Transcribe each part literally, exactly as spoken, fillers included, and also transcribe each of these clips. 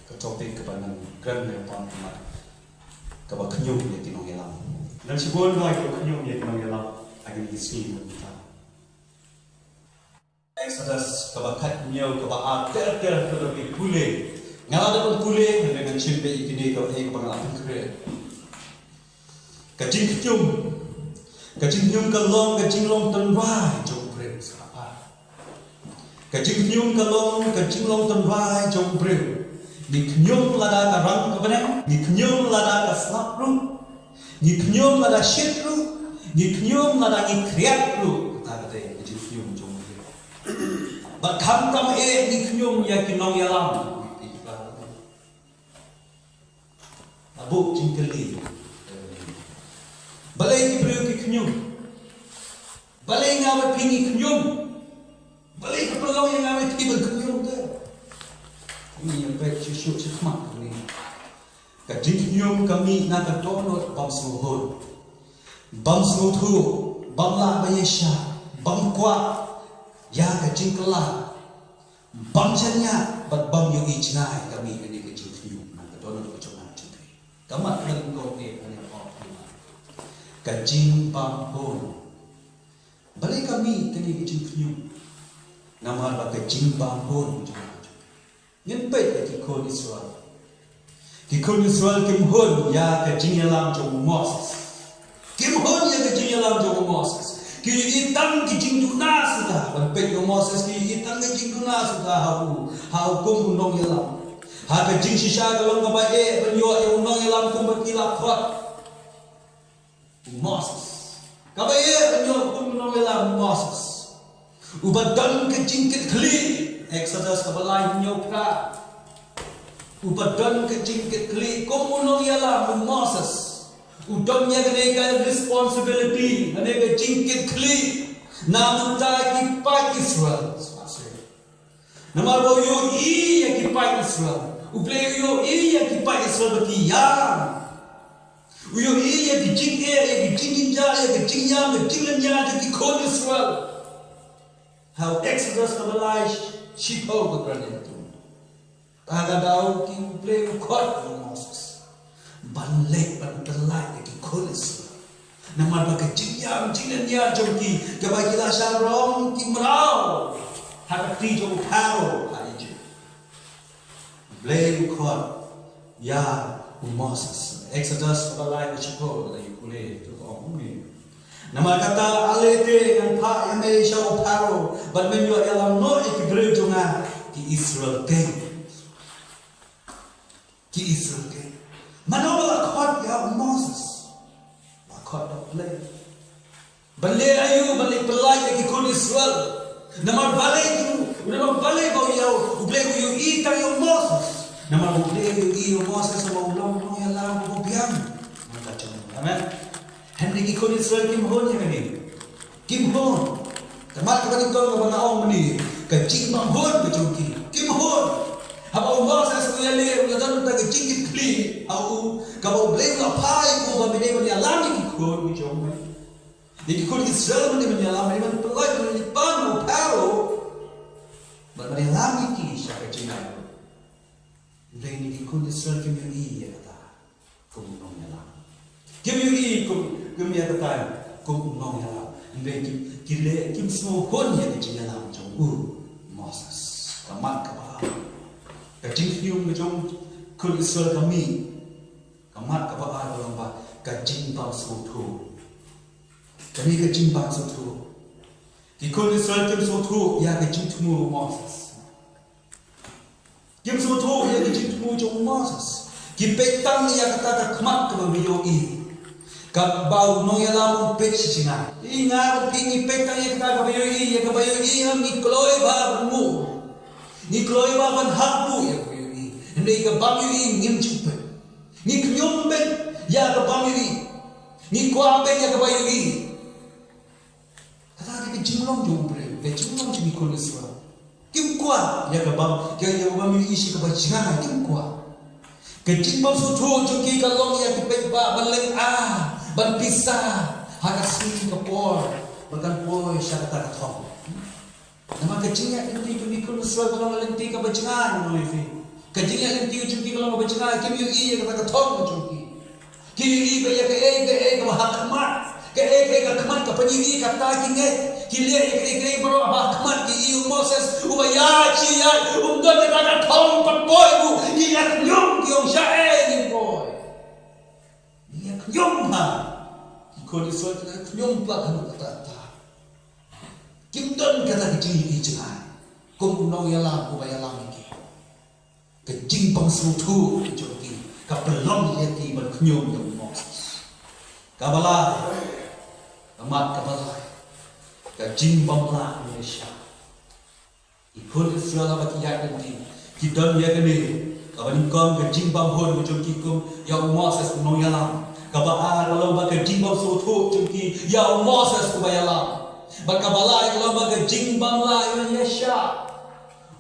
Ka topic kaba ngan kren ne pan kaba, kaba khñium ïa ki nongïalam. Ngan shibun ba kaba khñium ïa ki nongïalam ha kine ki sngi mynta. Exodus kaba khathynñiew, kaba ar ter ter, ter ter ki pule. Nga la dep pule, ngan ngan shim beit ïa kine kaba, eh, kaba nga la pynkhreh. Ka jingkhñium. Ka jingkhñium ka long ka jinglong tynrai jong u briew, sngap bha. Ka jingkhñium ka long ka jinglong tynrai jong u briew. Ngi khñium lada ka rang ka bneng, ngi khñium lada ka sngap ruh, ngi khñium lada shit ruh, ngi khñium lada ngi khriat ruh. Kata ka dei ka jingkhñium jong u briew. Bad khamtam eh ngi khñium ïa ki nongïalam. Abu jingkylli. Balei ki briew ki khñium? Balei nga bad phi ngi khñium? Balei ka pynlong ïa nga bad phi ban khñium te? Ngi ïa peit shuh shuh shakhmat ngi. Ka jingkhñium ka mih na ka dohnud bym sngewhun, bym sngewthuh, bym lah ban ïaishah, bym kwah ïa ka jingkylla. Bym shaniah bad bym ïohi jngai ka mih kane ka jingkhñium na ka dohnud ka jong nga jong phi. Ka mat ka lyngkot ne kane ka pop. Ka jingbymhun. Balei ka mih kane ka jingkhñium? Namar ba ka jingbymhun jong nga jong phi. Ngin peit ïa ki khun Israel. Ki khun Israel kim hun ïa ka jingïalam jong u Moses. Kim hun ïa ka jingïalam jong u Moses. Ki ïohi tang ki jingduna suda. Ban peit ïa u Moses ki ïohi tang ki jingduna suda ha u, ha u kum u nongïalam. Ha ka jingshisha ka long kaba eh ban ïoh ïa u nongïalam kumba ki la khot. U Moses. Kaba ïa ban ïoh kum u nongïalam u Moses. Uba don ka jingkitkhlieh. Exodus kaba lai hynñiew phra. Uba don ka jingkitkhlieh kum u nongïalam u Moses. U don ïa kane ka responsibility, kane ka jingkitkhlieh. Na bynta ki paid Israel. Namar ba u ïohi ïa ki paid Israel. U Blei u ïohi ïa ki paid Israel ba ki ïam. U ïohi ïa ki jingeh, ïa ki jingjynjar, ïa ki jingïam, ïa ki jinglynñiar jong ki khun Israel. Ha u Exodus kaba lai shiphew ka kren ïa kata. Ha ka daw ki U Blei u khot ïa u Moses ban leit ban pyllait ïa ki khun Israel. Namar ba ka jingïam jinglynñiar jong ki, kaba ki la shah rong ki mraw ha ka kti jong u Pharaoh ha Egypt. Blei u khot ïa u Moses. Exodus kaba lai ka shiphew, ka dei pule, to ka ong kumne. Namar kata ale te ngan phah ïa me sha u Pharaoh, bad men ïoh ïalam noh ïa ki briew jong nga ki Israel keiñ. Ki Israel keiñ. Mano ba la khot ïa u Moses? Ba khot da u Blei. Ban leh aïu, ban leh pyllait ïa ki khun Israel. Namar balei ki, namar balei ba u ïa u, u Blei u ïohi tang ïa u Moses. Namar u Blei u ïohi ïa u Moses ba u long u nongïalam uba biang. Amen. Hynrei ki khun Israel kim hun ïa kane. Kim hun. Ka mat kaba nyngkong kaba nga ong mynne, ka jingbymhun ka jong ki. Kim hun. Haba u Moses u ïaleh, u la don tang ka jingkitkhlieh ha u, kaba u Blei u la phah ïa u ba me dei ban ïalam ïa ki khun ki jong me. Ïa ki khun Israel me dei ban ïalam, me dei ban pyllait, me dei ban pan ïa u Pharaoh. Bad ban ïalam ïa ki sha ka jingïalam. Hynrei ïa ki khun Israel kim ïohi ïa kata kum u nongïalam. Kim ïohi kum, kim ïa kata kum u nongïalam. Hynrei kim, ki leh, kim sngewhun ïa ka jingïalam jong u Moses. Ka mat kaba ar. Ka jingkhñium ka jong khun Israel ka mih. Ka mat kaba ar ka long ba ka jingbymsngewthuh. Kane ka jingbymsngewthuh. Ki khun Israel kim sngewthuh ïa ka jingthmu u Moses. Kim sngewthuh ïa ka jingthmu jong u Moses. Ki peit tang ïa kata ka khmat kaba me ïohi. Kaba u nongïalam u peit shi jingngeit. Ïa nga bad phi ngi peit tang ïa kata kaba ïohi, ïa kaba ïohi ngi kloi bha ban mut. Ngi kloi bha ban hap buh ïa kaba ïohi. Hynrei kaba ïohi ngim ju peit. Ngi khñium beit ïa kaba ïohi. Ngi kwah beit ïa kaba ïohi. Kata ka dei ka jinglong jong u briew, ka jinglong jong ki khun Israel. Kim kwah ïa kaba, ïa kaba ïohi shi kaba jngai, kim kwah. Ka jingbymsngewthuh jong ki ka long ïa ki paidbah ban leh, ah, ban pisa ha ka sngi ka por ba kan poi sha kata ka thong. Namar ka jingïaid lynti jong ki khun Israel ka long ka lynti kaba jngai, ngan ong ïa phi. Ka jingïaid lynti jong ki ka long kaba jngai, kim ïohi ïa kata ka thong jong ki. Ki ïohi ba ïa kaei kaei kaba ha khmat, kaei kaei ka khmat ka pynïohi, kata ki ngeit. Ki leh ïa kaei kaei baroh ba ha khmat, ki ïohi u Moses uba ïaid shi ïaid, um don kata ka thong pat poi ruh, ki ïa khñium, ki ong shaei ngin poi. Ki ïa khñium ha. Ki khun Israel ki ïa khñium palat ha kata kata. Kim don kata ka jingïohi jngai kum u nongïalam uba ïalam ïa ki. Ka jingbymsngewthuh jong ki ka pynlong ïa ki ban khñium ïa u Moses. Kaba lai, ka mat kaba lai, ka jingbymlah ïashah. Ki khun Israel haba ki ïaid lynti ki don ïa kane kaba nyngkong, ka jingbymhun jong ki kum ïa u Moses u nongïalam. Kaba ar ka long ba ka jingbymsngewthuh jong ki ïa u Moses uba ïalam. Bad kaba lai ka long ba ka jingbymlah ïashah.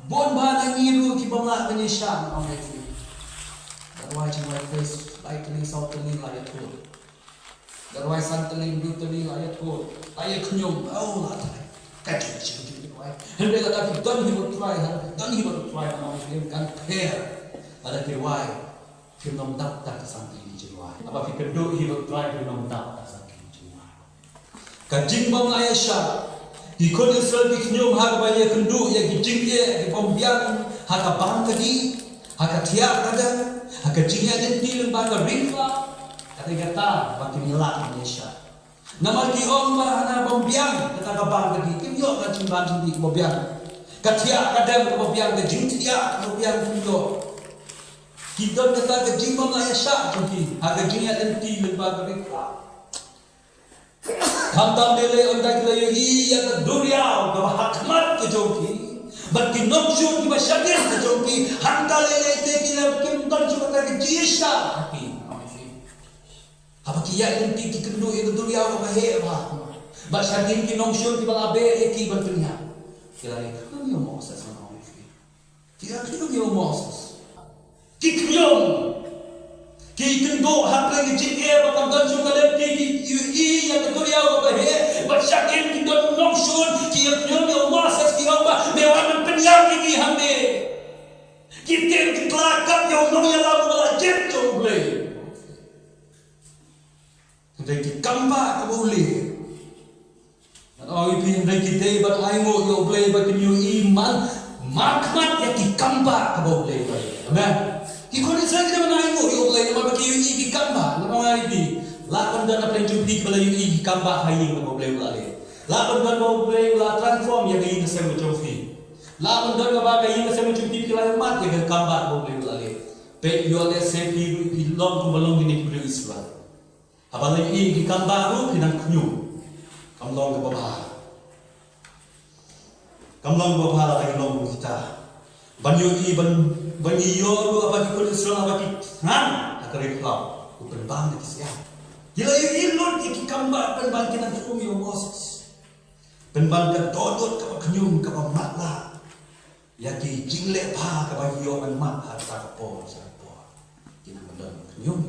Bun ba na ngi ruh ki bym lah ban ïashah, nga ong ïa phi. That why jingwai first, lai tylli, saw tylli la ïathuh. That why san tylli, hynriew tylli la ïathuh. La ïakhñium, oh la tai. Ka jingwai, jingwai. Hynrei lada phi don hi ba u Trai, ha, don hi ba u Trai, nga ong ïa phi, kan pher. Lada phi wai, phim nym dap tang ka san tylli jingwai. Haba phi kynduh hi ba u Trai, phim nym dap tang ka san tylli jingwai. Ka jingbymlah ïashah. Ki khun Israel ki khñium ha kaba ïakynduh ïa ki jingeh ki bym biang ha ka bang ka dih, ha ka thiah ka dem, ha ka jingïaid lynti lyngba ka ri khlaw. Kata kata ba kin ïalap ïashah. Namar ki ong ba hana bym biang kata ka bang ka dih, kim ïoh ka jingbang jingdih kaba biang. Ka thiah ka dem kaba biang, ka jingthiah kaba biang kim ïoh. Ki don kata ka jingbymlah ïashah jong ki ha ka jingïaid lynti lyngba ka ri khlaw. Khamtam lei lei, ynda ki la ïohi ïa ka duriaw kaba ha khmat ka jong ki bad ki nongshun kiba shadien ka jong ki, hangta lei lei te ki la, kim don shuh kata ka jingïashah ha ki. Haba ki ïaid lynti ki kynduh ïa ka duriaw kaba heh bha bad shadien ki nongshun kiba la beh ïa ki ban pynïap. Ki la ïa khñium ïa u Moses, nga ong ïa phi. Ki ïa khñium ïa u Moses. Ki khñium. Ki kynduh ha ka jingeh ba kam don shuh ka lynti, ki ïohi ïa ka duriaw kaba heh bad shadien ki don nongshun, ki ïa khñium ïa u Moses, ki ong ba me wan ban pynïap ïa ki hangne. Ki tieng ki kla kat ïa u nongïalam uba la jied jong U Blei. Hynrei ki kam bah kaba u leh. Ngan ong ïa phi, hynrei ki dei ban ainguh ïa U Blei ba kin ïohi man, man khmat ïa ki kam bah kaba U Blei u la leh. Amen. Ki khun Israel ki dei ban ainguh ïa U Blei namar ba ki ïohi ki kam bah. Ngan ong ïa phi, lah ban don ha pdeng jong phi kiba la ïohi ki kam bah ha ïing kaba U Blei u la leh. Lah ban don ba U Blei u la transform ïa ka ïing ka sem ka jong phi. Lah ban don kaba ka ïing ka sem ka jong phi ki la ïohmad ïa ka kam bah kaba U Blei u la leh. Peit, ïoh lehse phi ruh phi long kumba long kine ki briew Israel. Haba la ïohi ki kam bah ruh phi nang khñium. Kam long kaba bha. Kam long kaba bha lada ngi long kum kita. Ban ïohi, ban, ban ïoh ruh haba ki khun Israel haba ki thngan ha ka ri khlaw, u pynban da ki siang. Ki la ïohi lut ïa ki kam bah, pynban ki nang khñium ïa u Moses. Pynban ka dohnud kaba khñium kaba matlah ïa ki jingleh bha kaba ngi ïoh ban mad ha kata ka por sha ka por. Ki nang don khñium.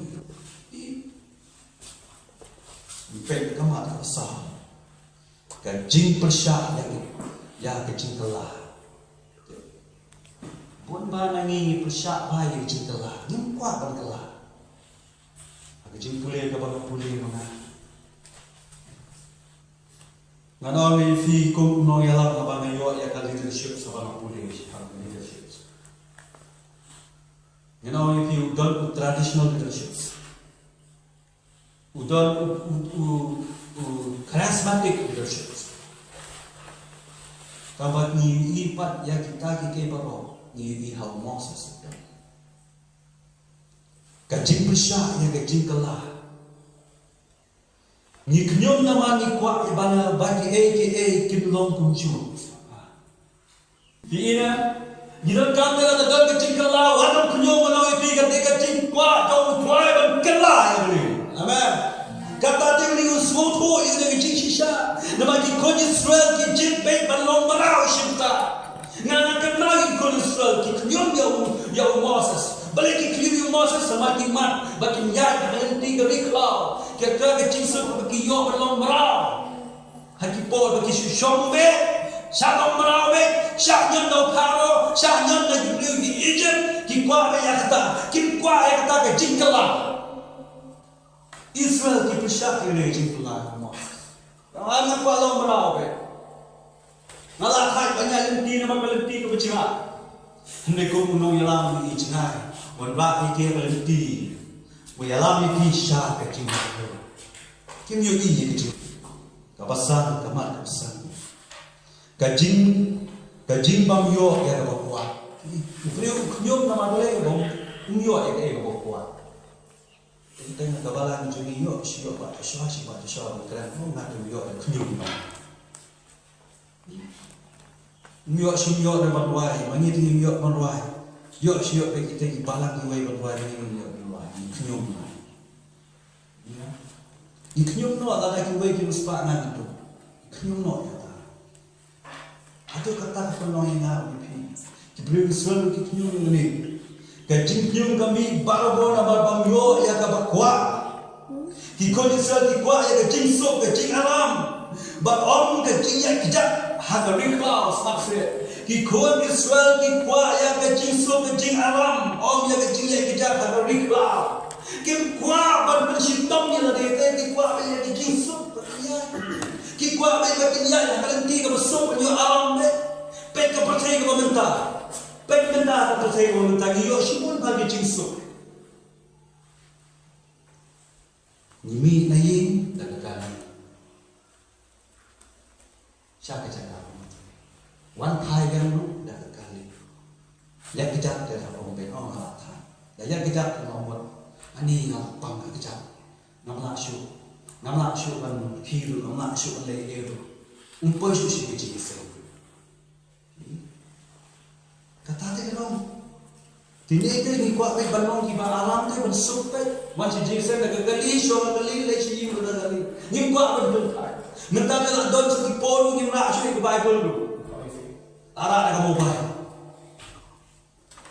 Peit ka mat kaba saw. Ka jingpyrshah ïa ka, ïa ka jingkylla. Bun ba na ngi ngi pyrshah bha ïa ka jingkylla. Ngim kwah ban kylla. Ha ka jingpule kaba nga pule ma nga. Ngan ong ïa phi kum u nongïalam haba nga ïoh ïa ka leadership, haba nga pule ïa ka leadership. Ngan ong ïa phi u don u traditional leadership. U don u, u, u, u charismatic leadership. Tangba ngi ïohi pat ïa kita kiei kiei baroh, ngi ïohi ha u Moses u don. Ka jingpyrshah ïa ka jingkylla. Ngi khñium namar ngi kwah ïa ba na ba kiei kiei kin long kumjuh. Phi ïa, ngi donkam te lada don ka jingkylla, wat nym khñium, wat nym ïa phi, ka dei ka jingkwah jong U Trai ban kylla ïa ngi. Amen. Kata te ngi sngewthuh ïa ka jingshisha. Namar ki khun Israel ki jied beit ban long mraw shynta. Nga, nga kynmaw ïa ki khun Israel ki khñium ïa u, ïa u Moses. Balei ki khñium ïa u Moses? Namar ki mad ba kin ïaid ha ka lynti ka ri khlaw. Kata ka jingsuk ba ki ïoh ban long mraw. Ha ki por ba ki shu shong beit, Sha ka umraw beit, sha ñion da u Pharaoh, sha ñion da ki briew ki Egypt, ki kwah beit ïa kata, kim kwah ïa kata ka jingkylla. Israel ki pyrshah ïa ka jingkylla ka Moses. Nga kwah la umraw beit. Nga la thait ban ïaid lynti namar ka lynti kaba jngai. Hynrei kum u nongïalam ïa i jngai, u wanrah ïa ki ha ka lynti, u ïalam ïa ki sha ka jingmut. Kim ïohi ïa ka jing, kaba san, ka mat kaba san. Ka jing, ka jingbym ïoh ïa kaba kwah. U briew u khñium namar balei? Ba um ïoh ïa kaei kaba kwah. Te nga, ka balang jong ngi ïoh shi ïoh, Bah Joshua, shi Bah Joshua, ba kren, oh, nga te ïoh, khñium noh. Ïoh shi ïoh ne ban rwai, ma ngi te ïoh ban rwai. Ïoh shi ïoh, ba kita ki balang kiwei ban rwai, ma ngi ïoh ban rwai, ngi khñium noh. Ïa. Ngi khñium noh, lada kiwei ki riewspah ngan ïa to. Khñium noh ïa ta. Hato kata ka pynlong ïa nga bad phi? Ki briew Israel ki khñium ïa une. Ka jingkhñium ka mih barabor namar bym ïoh ïa kaba kwah. Ki khun Israel ki kwah ïa ka jingsuk, ka jingaram, bad ym ka jingïaid kjat ha ka ri khlaw, sngap seh. Ki khun Israel ki kwah ïa ka jingsuk, ka jingaram, ym ïa ka jingïaid kjat ha ka ri khlaw. Kim kwah ban pynshitom ïa lade, te ki kwah ban ïa ka jingsuk, ban ïa Ki kwah beit ba kin ïaid ha ka lynti kaba suk, ban ïoh aram beit. Peit ka pyrthei kaba mynta. Peit mynta ka pyrthei kaba mynta, ngi ïoh shibun bha ki jingsuk. Ngi mih na ïing da ka kali. Sha ka jaka. Wan phai biang ruh da ka kali. Leh kjat te da ong beit, ong nga la thait. Da leh kjat te ong mut. Ani nga la pang ka kjat. Ngam lah shuh. Ngam lah shuh ban phi ruh, ngam lah shuh ban leh ei ruh. Um poi shuh sha ka jingseng. Kata te ka long. Te ngi te ngi kwah beit ban long kiba aram te ban suk beit. Wan sha jingseng da ka kali, shong ha ka kali, leit sha ïing ruh da ka kali. Ngim kwah ban pynphai. Mynta te la don sha ki por ruh ngim rah shuh ïa ka Baibl ruh. La rah da ka mobile.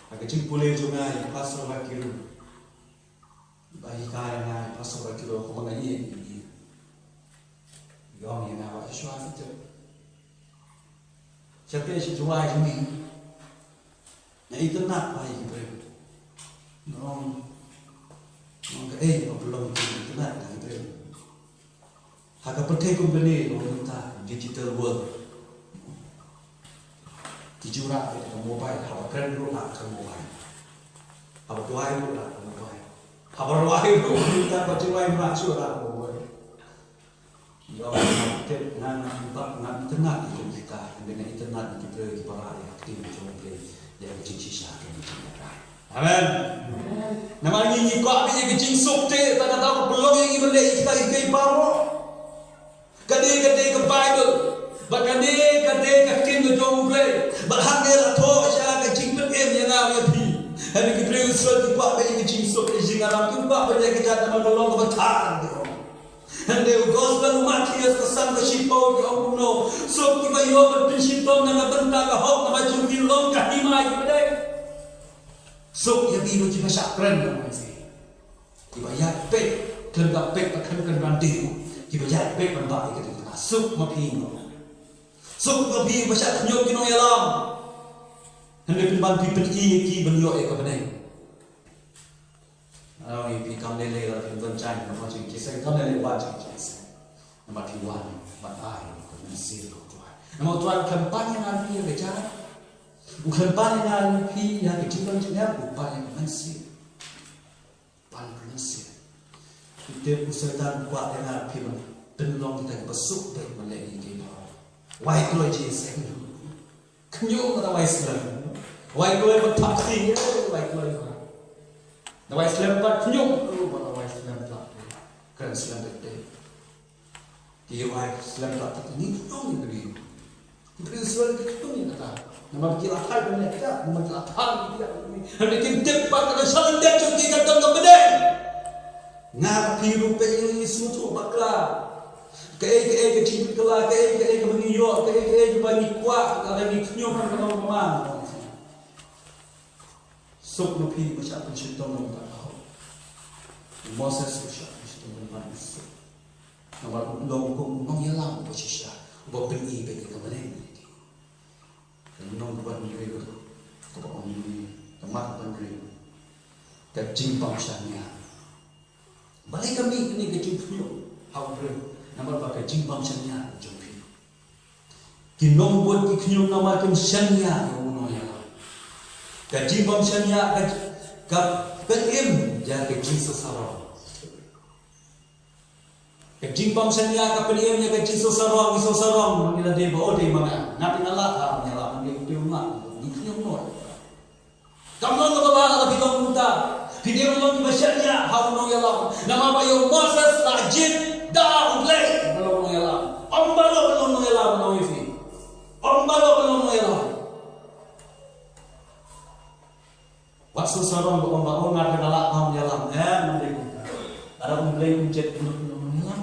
Ha ka jingpule jong nga ïa i Pastor Bakiro. Ba hikai ïa nga i Pastor Bakiro kumba nga ïeng ïa i. I ong ïa nga, Bah Joshua, shu tip. Sha phi sha Jowai jong ngi. Nga itynnad bha ïa ki briew. Nga ong, nga ong kaei ba pynlong ki itynnad ïa ki briew. Ha ka pyrthei kum kane, ong mynta digital world. Ki ju rah beit ka mobile, haba kren ruh rah ka mobile. Haba duwai ruh rah ka mobile. Haba rwai ruh mynta ba ju rwai ruh rah shuh rah ka mobile. Ïa, nga tip, nga, nga, nga, nga itynnad ïa kita, nga itynnad ïa ki briew kiba rah ïa ka ktien jong U Blei, ïa ka jingshisha ka jingïaid. Amen. Namar ngi, ngi kwah beit ïa ka jingsuk te, ta kata ka pynlong ïa ngi ban leh ïa kita kiei kiei baroh. Ka dei, ka dei ka Baibl. Bad ka dei, ka dei ka ktien ka jong U Blei. Bad hangne la thoh sha ka jingpynim ïa nga ïa phi. Hynrei ki briew Israel ki kwah beit ïa ka jingsuk, ka jingaram, kim kwah ban leh kjat namar ka long kaba thang. Hynrei u gospel u Mathaios ka san ka shiphew ka ong kumno. Suk kiba ïoh ban pynshitom na ka bynta ka hok, namar jong ki long ka hima ïa ki bneng. Suk ïa ki ba ki ba shah kren, kiba ïaid peit khlem da peit, ba khlem kren ban dei, kiba ïaid peit ban bah ïa ka dei ka suk ma phi, no. Suk ma phi ba shah khñiot ki nongïalam. Hynrei pynban phi pyni ïa ki ban ïoh ïa ka bneng. Ïa phi kam lei lei la phi don jaiñ, namar jong ki seng kam lei lei wan jong ki seng. Namar phi wan ban ai ka mynsiem ka U Trai. Namar U Trai u khlem pan ïa nga phi ïa ka jaiñ. U khlem pan ïa nga phi ïa ka jingdon jingniam, u pan ïa ka mynsiem. Pan ka mynsiem. Te u Soitan u kwah ïa nga phi ban pynlong kita kiba suk beit ban leh ïa ki ba wai kloi jingïaseng. Khñium da wai slem. Wai kloi ba thap sing, eh, wai kloi ba. Da wai slem pat khñium, oh, ba da wai slem pat. Kren slem beit beit. Ki wai slem pat, ngi khñium ngi bri. Ki briew Israel ki khñium ngi kata. Namar ki la thait ban leh kata, namar ki la thait ban leh kata. Hynrei kim tip pat ka shalyndet jong ki ka don ka bneng. Nga phi ruh phi ngi sngewthuh bakla. Kaei kaei ka jingpynkylla, kaei kaei kaba ngi ïoh, kaei kaei kaba ngi kwah, lada ngi khñium, ka long ba man. Suk ma phi ba shah pynshitom long ba ka hok. Moses u shah pynshitom long ba suk. Namar u long kum u nongïalam uba shisha, uba pyni beit ïa ka bneng. Ka lynnong kaba hynriew, kaba ong kumne, ka mat kaba hynriew. Ka jingbymshaniah. Balei ka mih kane ka jingkhñium ha u briew? Namar ba ka jingbymshaniah jong phi. Ki nongbud ki khñium namar kim shaniah ïa u nongïalam. Ka jingbymshaniah ka, ka pynim ïa ka jingsngewsarong. Ka jingbymshaniah ka pynim ïa ka jingsngewsarong, ngi sngewsarong, ngi la dei ba u dei ma nga. Nga te nga lah, ah, ngi lah, ngi dei, ngi dei, ngi khñium noh. Kam long kaba bha lada phi long kumta. Phi dei ban long kiba shaniah ha u nongïalam. Namar ba ïa u Moses la jied da U Blei ban long nongïalam. Ym baroh ban long nongïalam, nong ïa phi. Ym baroh ban long nongïalam. Wat sngewsarong ba ong ba ong nga te nga lah ban ïalam. Em, ym dei kumta. Lada U Blei um jied, um long nongïalam.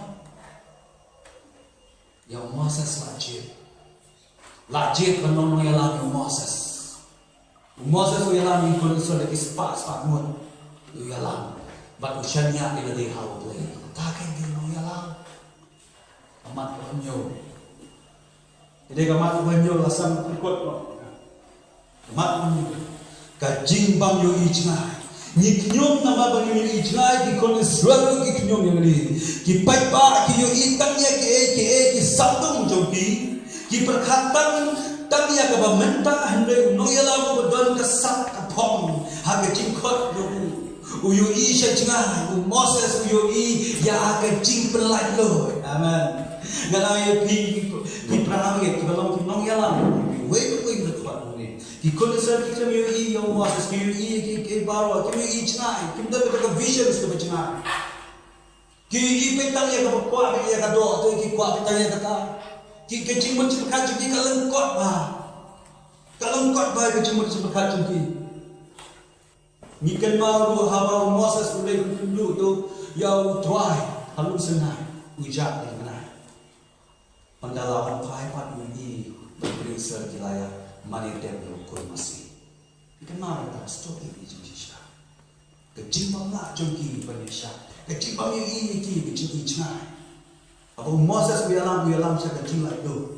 Ïa u Moses la jied. La jied ban long nongïalam ïa u Moses. U Moses u ïalam ïa ki khun Israel da ki spah spah ngut. U ïalam. Bad u shaniah ïa lade ha U Blei. Kata ka dei nongïalam. Ka mat kaba hynñiew. Ka dei ka mat kaba hynñiew, la san pyrkhat noh. Ka mat kaba hynñiew. Ka jingbym ïohi jngai. Ngi khñium namar ba ngim ïohi jngai, ki khun Israel ruh ki khñium ïa ngi. Ki paidbah ki ïohi tang ïa kiei kiei ki sawdong jong ki. Ki pyrkhat tang, tang ïa kaba mynta, hynrei u nongïalam uba don ka sap ka phong ha ka jingkhot jong u. U ïohi sha jngai, u Moses u ïohi ïa ka jingpynlaitluid. Amen. Nga la ïa phi, phi para ngeit kiba long ki nongïalam, wei pa wei ka khot ne. Ki khun Israel ki khlem ïohi ïa u Moses, ki ïohi ïa ki, ki baroh, ki ïohi jngai, kim don kata ka vision kaba jngai. Ki ïohi peit tang ïa kaba kwah, ïa ka doh, te ki kwah peit tang ïa kata. Ki, ka jingmut jingpyrkhat jong ki ka lyngkot bha. Ka lyngkot bha ka jingmut jingpyrkhat jong ki. Ngi kynmaw ruh haba u Moses u leit ban pynduh ïa u Trai ha lum Sinai, u jah ïa u bnai. Ynda la wan phai pat u ïohi ba ki briew Israel ki la ïa mane dep ïa u khun masi. Ngi kynmaw ruh kata ka story jong u Moses. Ka jingbymlah jong ki ban ïa shah, ka jingbym ïohi ïa ki, ka jingïohi jngai. Haba u Moses u ïalam, u ïalam sha ka jinglaitluid.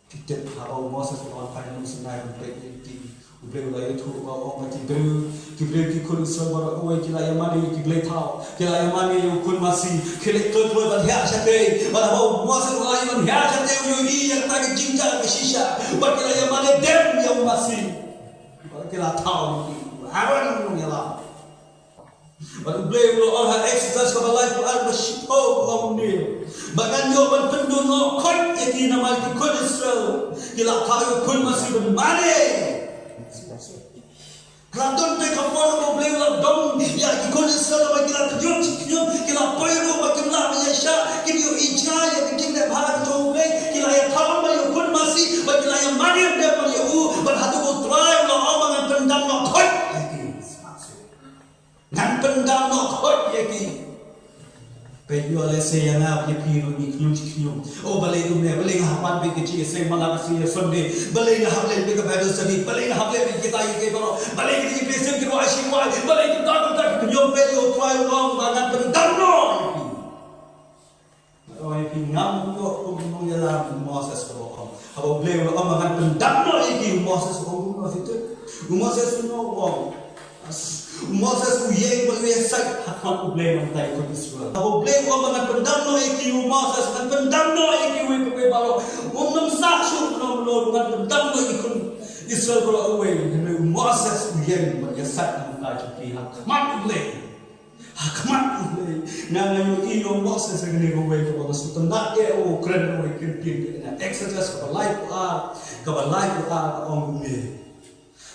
Ki tip haba u Moses u la wan phai na lum Sinai ban peit ïa ki, U Blei u la ïathuh ba u ong ba ki briew, ki briew ki khun Israel baroh kawei ki la ïa mane ïa ki blei thaw, ki la ïa mane ïa u khun masi, ki leit kloi kloi ban hiar shatei, bad haba u Moses u la ïa ban hiar shatei u ïohi ïa kata ka jingjia ka shisha, bad ki la ïa mane dem ïa u masi, bad ki la thaw ïa u Aaron u nongïalam. Bad U Blei u la ong ha Exodus kaba laiphew ar ba shiphew, u ong kumne, ba ngan ïoh ban pynduh noh khuid ïa ki namar ki khun Israel ki la thaw ïa u khun masi ban mane. Ka la don te ka por ba U Blei u la dom ïa ki khun Israel ba ki la tynjuh ki khñium, ki la poi ruh ba kim lah ban ïa shah, kim ïohi jngai ïa ka jingleh bha ka jong U Blei, ki la ïa thaw ba ïa u khun masi, ba ki la ïa mane dem ïa u, bad haduh U Trai u la ong ba ngan pyndam noh khuid ïa ki. Ngan pyndam noh khuid ïa ki. Peit ïoh lehse ïa nga bad ïa phi ruh ngi khñium shi khñium. O balei kumne, balei nga hap wan beit ka jingïaseng man la ka sngi ïa Sunday, balei nga hap leit beit ka Bible study, balei nga hap leit beit kita ïa ki baroh, balei ki jingïaseng ki ruh ai shi ruh ai, balei kita kita ki khñium. Peit ïoh U Trai u ong ba ngan pyndam noh ïa phi. Oi, phi ngam ïoh kum u nongïalam u Moses u ong. Haba U Blei u ong ba ngan pyndam noh ïa ki, u Moses u ong kumno, phi tip? U Moses u ong, u ong. U Moses u ïeng bad u ïasaid ha khmat U Blei namar ïa ki khun Israel. Haba U Blei u ong ba ngan pyndam noh ïa ki, u Moses, ngan pyndam noh ïa kiwei pa kiwei baroh. Um nym sah shuh kumno kumno, ngan pyndam noh ïa ki khun Israel baroh kawei. Hynrei u Moses u ïeng bad u ïasaid namar ïa ki ha khmat U Blei. Ha khmat U Blei. Nga nga ïohi ïa u Moses ha kane kawei kaba nga sngewtynnat ïa u, kren kawei kyntien na Exodus kaba laiphew ar, kaba laiphew ar ka ong kumne.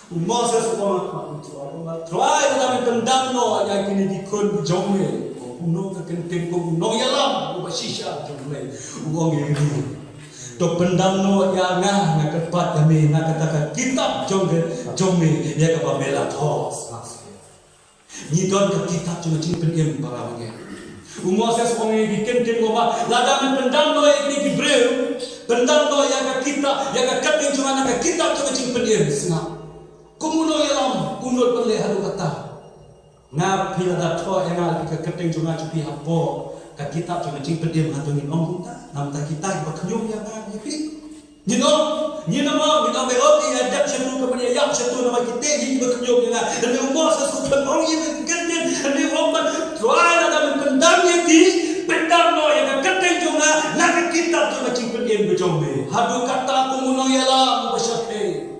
U Moses u ong ha khmat U Trai, u ong, Trai, lada me pyndam noh ïa kine ki khun jong me, kumno ka kyntien kum u nongïalam uba shisha jong me, u ong ïa kine. To pyndam noh ïa nga, nga kyrpad ïa me na kata ka kitab jong, jong me ïa kaba me la thoh. Ngi don ka kitab jong ka jingpynim para bangeit. U Moses u ong ïa ki ktien, u ong ba lada men pyndam noh ïa kine ki briew, pyndam noh ïa ka kitab, ïa ka kyrteng jong nga na ka kitab jong ka jingpynim. Sngap. Kum u nongïalam, u nud ban leh haduh katta. Nga, phi lada thoh ïa nga ïa ka kyrteng jong nga jong phi hapoh ka kitab jong ka jingpynim, hato ngin ong kumta? Namar kita kiba khñium ïa nga ïa phi. Ngi ong, ngi namar, ngi namar ong ïa dep shatu, ka ban ïa ïap shatu namar kito kiba khñium ïa nga. Hynrei u Moses u pynong ïa ka kyndit, hynrei u ong ba Trai lada men pyndam ïa ki, pyndam noh ïa ka kyrteng jong nga na ka kitab jong ka jingpynim ka jong me. Haduh katta kum u nongïalam uba shyrkhei.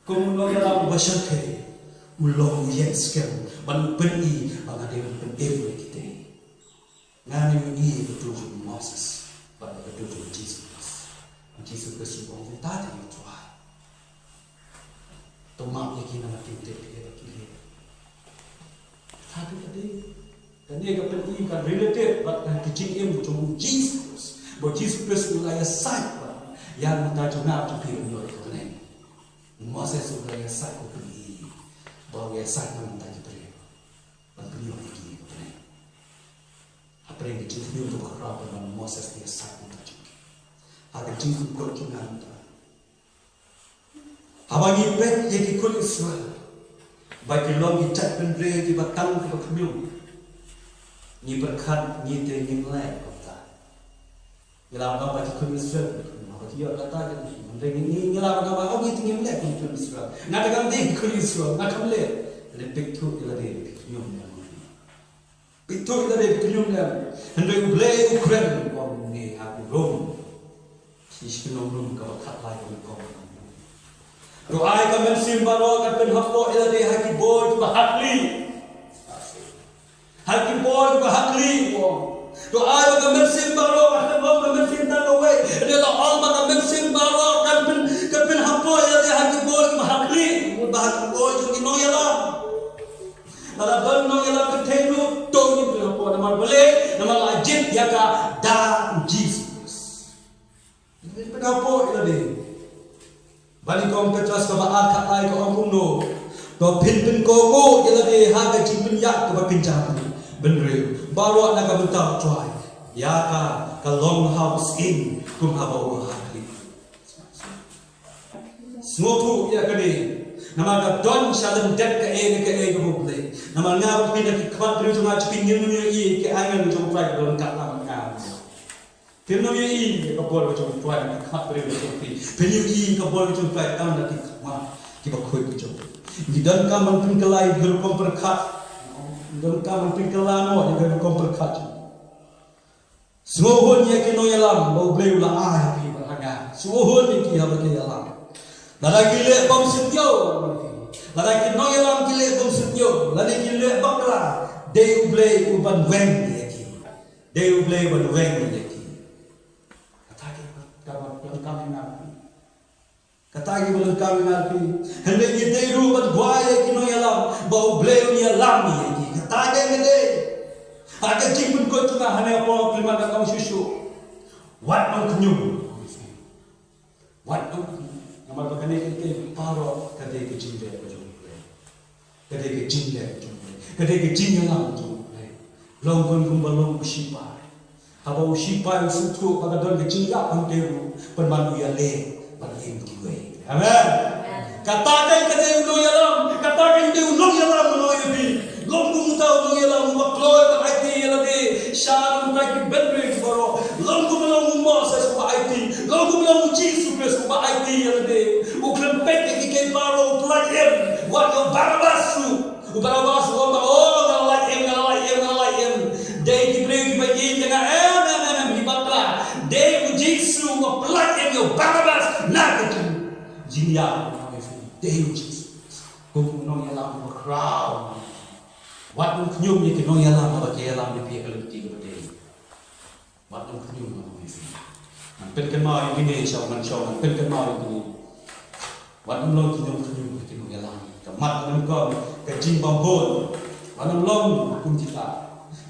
Kum u nongïalam uba shyrkhei, u long u ïeng skhem ban pyni ba nga dei ban pynim ïa kito. Nga ngam ïohi ïa ka dur jong u Moses bad ka dur jong u Jisu Khrist. U Jisu Khrist u ong, mynta te ïa u Trai, to map ïa ki namar kim tip ïa kaba ki leh. Kata ka dei, kane ka pyni ka related bad ka jingim jong u Jisu Khrist. Ba u Jisu Khrist u la ïasaid bad ïa ka bynta jong nga jong phi ban ïoh ïa ka bneng. U Moses u la ïasaid, u pyni ba u ïasaid na ka bynta ki briew. Ban pynïoh ïa ki ka bneng. Hapdeng ka jingpynïoh kaba khraw, ba u Moses u ïasaid na ka bynta jong ki. Ha ka jingpynkoit jong nga mynta, haba ngi peit ïa ki khun Israel ba ki long ki jaitbynriew kiba tang kiba khñium, ngi pyrkhat ngi te ngim leh kumta. Ngi lah ban ong ba ki khun Israel, ba ki ïoh kata ka, ngi, ngi, ngi lah ban ong ba, oh, ngi te ngim leh kum ki khun Israel. Nga te ngam dei ki khun Israel, nga kam leh. Hynrei peit thuh ïa lade, phi khñium lem. Peit thuh ïa lade, phi khñium lem. Hynrei U Blei u kren, u ong, ngi ha ki Rom, shi, shi Rom kaba khatlai, ka ong, to ai ka mynsiem baroh kan pynhapoh ïa lade ha ki bor kiba ha khlieh. Ha ki bor kiba ha khlieh, u ong. To ai ba ka mynsiem baroh, ka, ka mynsiem tang kawei. Hynrei la ong ba ka mynsiem baroh kan pyn, kan pynhapoh ïa lade ha ki bor kiba ha khlieh. Ba ha ki bor jong ki nongïalam. Lada don nongïalam kynthei ruh, to ngin pynhapoh namar balei, namar la jied ïa ka da u Jisu Khrist. Pynhapoh ïa lade. Ba nyngkong Petros kaba ar khatlai ka ong kumno. To phin pynkohnguh ïa lade ha ka jingpynïap kaba kynja bynriew baroh na ka bynta U Trai. Ïa ka, ka long ha u sying kum haba u ha khlieh. Sngewthuh ïa kane. Namar ka don sha lyndet kaei kaei kaba U Blei. Namar nga bad phi na ki khmat briew jong nga, phi ngim ïohi ïa ki angel jong U Trai kiba don ryngkat lang bad nga. Phim ïohi ïa ka bor ka jong U Trai na ki khmat briew ka jong phi. Phim ïohi ïa ka bor ka jong U Trai tang na ki khmat kiba khuid ka jong phi. Ngi donkam ban pynkylla ïa ka rukom pyrkhat. Ngi donkam ban pynkylla noh ïa ka rukom pyrkhat. Sngewhun ïa ki nongïalam ba U Blei u la ai ha phi bad ha nga. Sngewhun ïa ki haba ki ïalam. Lada ki leh bymsniew, lada ki nongïalam ki leh bymsniew, lada ki leh bakla, dei U Blei u ban weng ïa ki. Dei U Blei ban weng ïa ki. Kata ka, ka, ka, ka, ka, ka, kata ka ba donkam ïa nga phi. Hynrei ngi dei ruh ban duwai ïa ki nongïalam ba U Blei un ïalam ïa ki. Kata ka ngi dei. Ha ka jingpynkoit jong nga hangne ha Psalm khyndai ka ong shuh shuh, wat nym khñium. Wat nym khñium. Namar ba kane ka, ka baroh ka dei ka jingleh ka jong U Blei. Ka dei ka jingleh ka jong U Blei. Ka dei ka jingïalam ka jong U Blei. Long kumba long u shipai. Haba u shipai u sngewthuh ba ka don ka jingïap hangtei ruh, pynban u ïaleh ban im kiwei. Amen. Kata ka dei u nongïalam, kata ka dei u nongïalam, u nongïalam. Long kum uta u nongïalam uba kloi ban aiti ïa lade sha ryngkat ki bynriew baroh. Long kum long u Moses uba aiti, long kum long u Jisu Khrist uba aiti ïa lade. U khlem peit ïa kiei kiei baroh, u pynlait im. Wat ïa u Barabas ruh. U Barabas u ong ba, oh, nga la lait im, nga la lait im, nga la lait im. Dei ki briew kiba ïeit ïa nga, em, em, em, em, kiba kla. Dei u Jisu uba pynlait im ïa u Barabas na ka jing, jingïap. Dei u Jisu. Kum u nongïalam uba khraw. Wat nym khñium ïa ki nongïalam haba ki ïalam ïa phi ha ka lynti kaba dei. Wat nym khñium, ngan pynkynmaw ïa kine, sha ngan sha ngan pynkynmaw ïa kine. Wat nym long ki nongkhñium, ki nongïalam. Ka mat kaba nyngkong, ka jingbym bun. Wat nym long kum kita.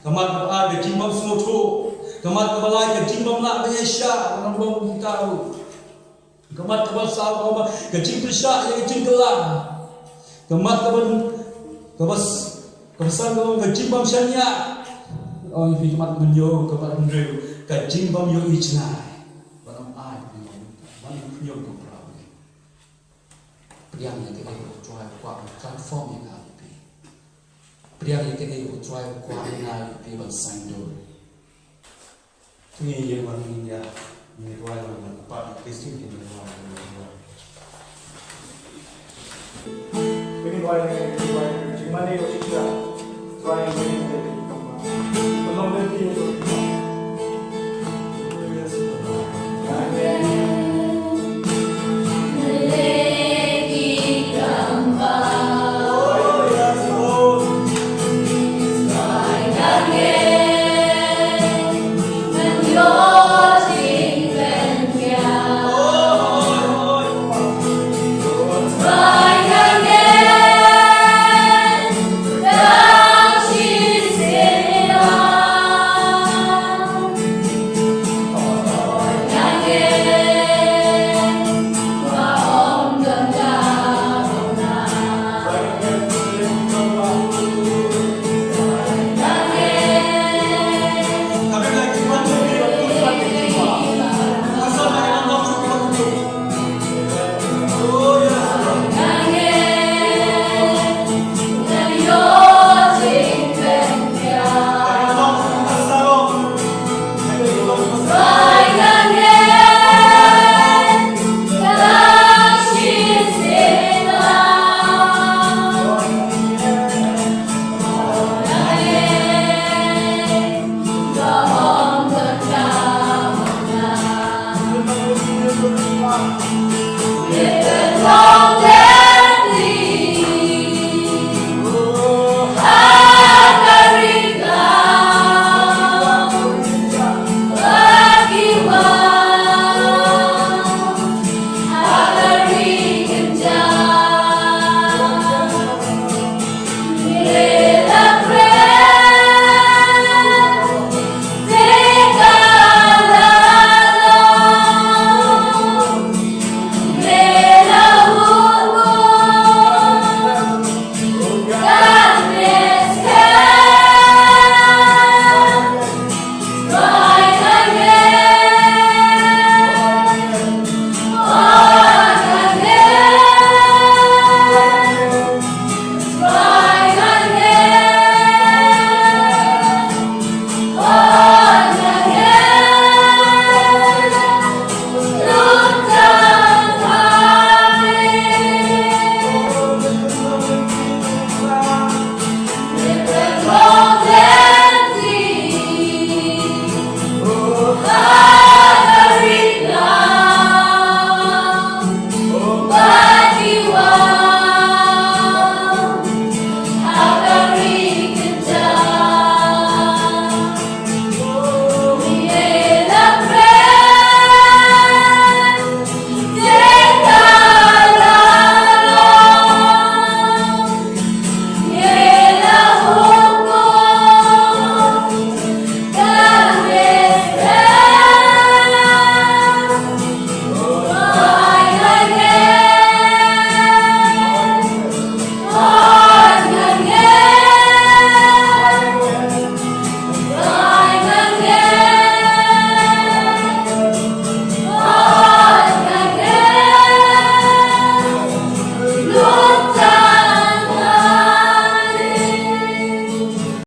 Ka mat kaba ar, ka jingbym sngewthuh. Ka mat kaba lai, ka jingbym lah ban ïaishah. Wat nym long kum kita ruh. Ka mat kaba saw, ka mat, ka jingpyrshah ïa ka jingkylla. Ka mat kaba, kaba s-, kaba san, ka mat, ka jingbym shaniah. Oh, ïa phi ka mat hynñiew, ka mat hynriew, ka jingbym ïohi jngai. Wat nym ai, wat nym khñium, ka para bangeit. Pdiang ïa kaei kaba U Trai u kwah ban transform ïa nga ïa phi. Pdiang ïa kaei kaba U Trai u kwah ïa nga ïa phi ban saiñdur. Ngi ïa wan ngi ïa Ngi duwai lang ngan pat Christine kin duwai lang ngan duwai. Ngi duwai lang ngan duwai jingmane ïa u Jisu.